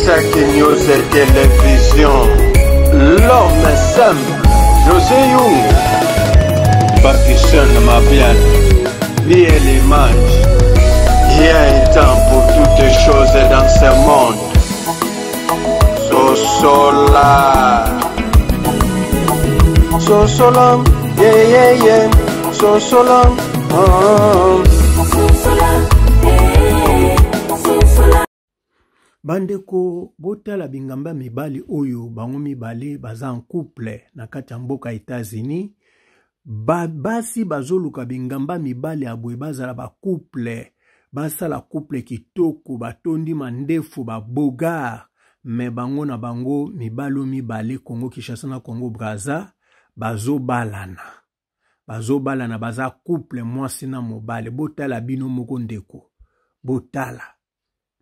Isaac News Télévision. L'homme simple, José Young. Pakistan Mabian, Vie l'image. Il y a un temps pour toutes choses dans ce monde. Sosola. Sosola, yeah, yeah, yeah. Sosola, oh. Sosola, eh, sosola. Bandeko, botala bingamba mibali oyo bango mibale baza en couple na kati ya mboka Etats-Unis. Ba, basi bazoluka bingamba mibali ya boye bazala ba couple, basala couple kitoko, batondi mandefu, ba bogar, me bango na bango mibali oyo mibale Congo Kinshasa na Congo Brazza bazobalana. Bazobalana, baza couple mwasi na mobali. Botala bino moko ndeko, botala.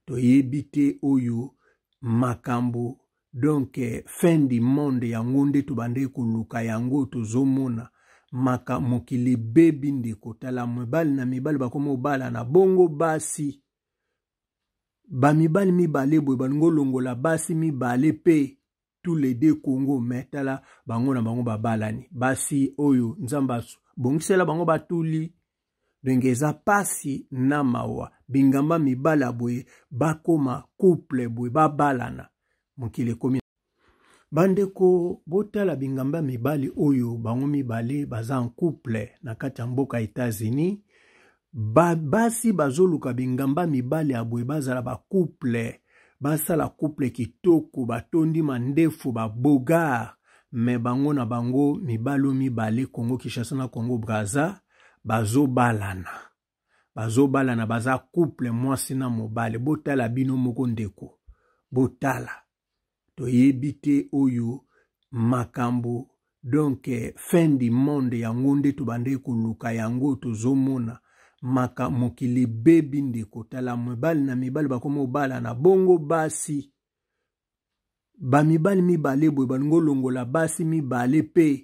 Toyebi te oyo makambo, donc fin du monde yango nde tobandaki koluka yango tozomona maka mokili ebebi ndeko. Tala mibali na mibali bakoma obalana, bongo basi ba mibali mibale boye balingi olongola basi mibale pe tous les deux Congo, mais tala bango na bango babalani, basi oyo Nzambe abongisela bango batuli. Donc eza pasi na mawa, bingamba mibali ya boye bakoma couple boye babalana, mokili ekomi. Bandeko, botala bingamba mibali oyo bango mibale baza en couple na kati ya mboka Etats-Unis. Ba, basi bazoluka bingamba mibali ya boye bazala ba couple, basala couple kitoko, batondi mandefu, ba bogar, me bango na bango mibali oyo mibale Congo Kinshasa na Congo Brazza bazobalana. Bazobalana, baza couple mwasi na mobali. Botala bino moko ndeko, botala. Toyebi te oyo makambo, donc fin du monde yango nde tobandaki koluka yango tozomona maka mokili ebebi ndeko. Tala mibali na mibali bakoma obalana, bongo basi ba mibali mibale boye balingi olongola basi mibale pe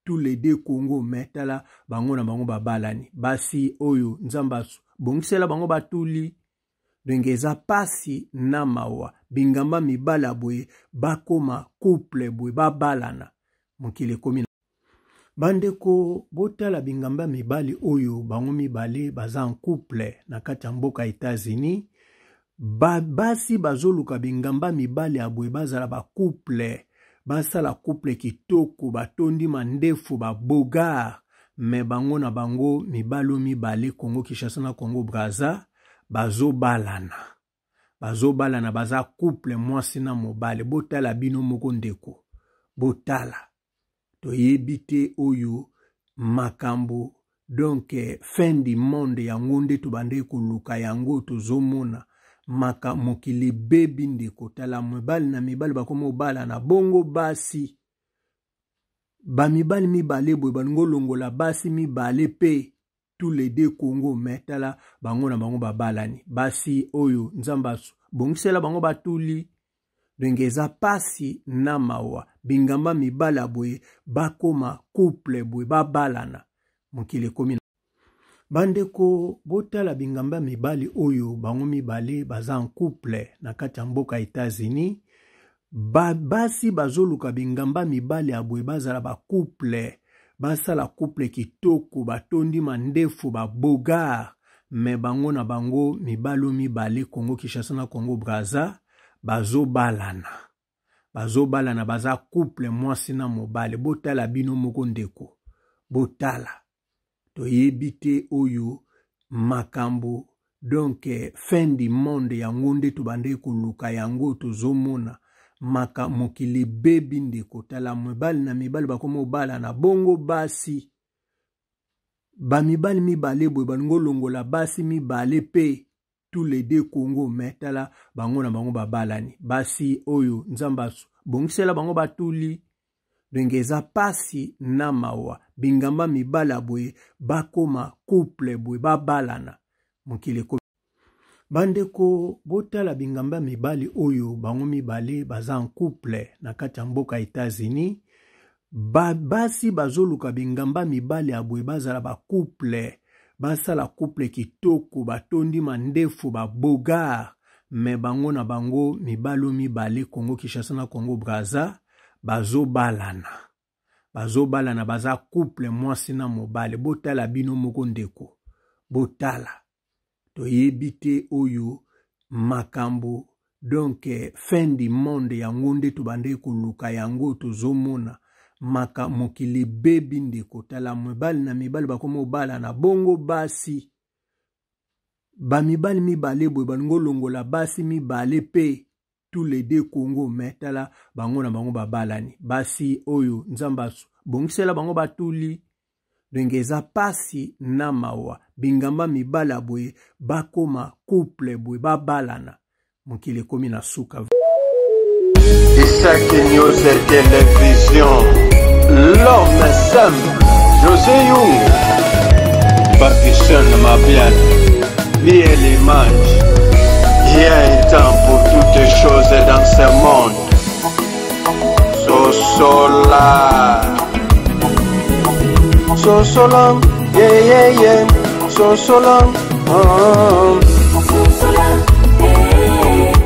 tous les deux Congo, mais tala bango na bango babalani, basi oyo Nzambe abongisela bango batuli. Donc eza pasi na mawa, bingamba mibali ya boye bakoma couple boye babalana, mokili ekomi. Bandeko, botala bingamba mibali oyo bango mibale baza en couple na kati ya mboka Etats-Unis. Ba, basi bazoluka bingamba mibali ya boye bazala ba couple, basala couple kitoko, batondi mandefu, ba bogar, me bango na bango mibali oyo mibale Congo Kinshasa na Congo Brazza bazobalana. Bazobalana, baza couple mwasi na mobali. Botala bino moko ndeko, botala. Toyebi te oyo makambo, donc fin du monde yango nde tobandaki koluka yango tozomona maka mokili ebebi ndeko. Tala mibali na mibali bakoma obalana, bongo basi ba mibali mibale boye balingi olongola basi mibale pe tous les deux Congo, mais tala bango na bango babalani, basi oyo Nzambe abongisela bango batuli. Donc eza pasi na mawa, bingamba mibali ya boye bakoma couple boye babalana, mokili ekomi. Bandeko, botala bingamba mibali oyo bango mibale baza en couple na kati ya mboka Etats-Unis. Ba, basi bazoluka bingamba mibali ya boye bazala ba couple, basala couple kitoko, batondi mandefu, ba bogar, me bango na bango mibali oyo mibale Congo Kinshasa na Congo Brazza bazobalana. Bazobalana, baza couple mwasi na mobali. Botala bino moko ndeko, botala. Toyebi te oyo makambo, donc fin du monde yango nde tobandaki koluka yango tozomona maka mokili ebebi ndeko. Tala mibali na mibali bakoma obalana, bongo basi ba mibali mibale boye balingi olongola basi mibale pe tous les deux Congo, mais tala bango na bango babalani, basi oyo Nzambe abongisela bango batuli. Donc eza pasi na mawa, bingamba mibali ya boye bakoma couple boye babalana, mokili ekomi. Bandeko, botala bingamba mibali oyo bango mibale baza en couple na kati ya mboka Etats-Unis. Ba, basi bazoluka bingamba mibali ya boye bazala ba couple, basala couple kitoko, batondi mandefu, ba bogar, Me bango na bango mibali oyo mibale, Congo Kinshasa na Congo Brazza, bazobalana, bazobalana, baza couple mwasi na mobali. Botala bino moko ndeko, botala, toyebi te oyo makambo. Donc fin du monde yango nde tobandaki koluka, yango tozomona maka mokili ebebi ndeko. Tala mibali na mibali bakomi obalana bongo, basi bamibali mibale boye balingi olongola basi mibale mpe tous les deux Congo. Mais tala bango na bango babalani, basi oyo Nzambe abongisela bango batuli. Donc eza pasi na mawa, bingamba mibali ya boye bakoma couple boye babalana, mokili ekomi na suka. Isaac News Télévision, l'homme simple, José Young, Papisson Mabian, Miel Image. Il y a un temps pour toutes choses dans ce monde. Sosola. Sosola, yeah, yeah. Sosola, oh. Sosola.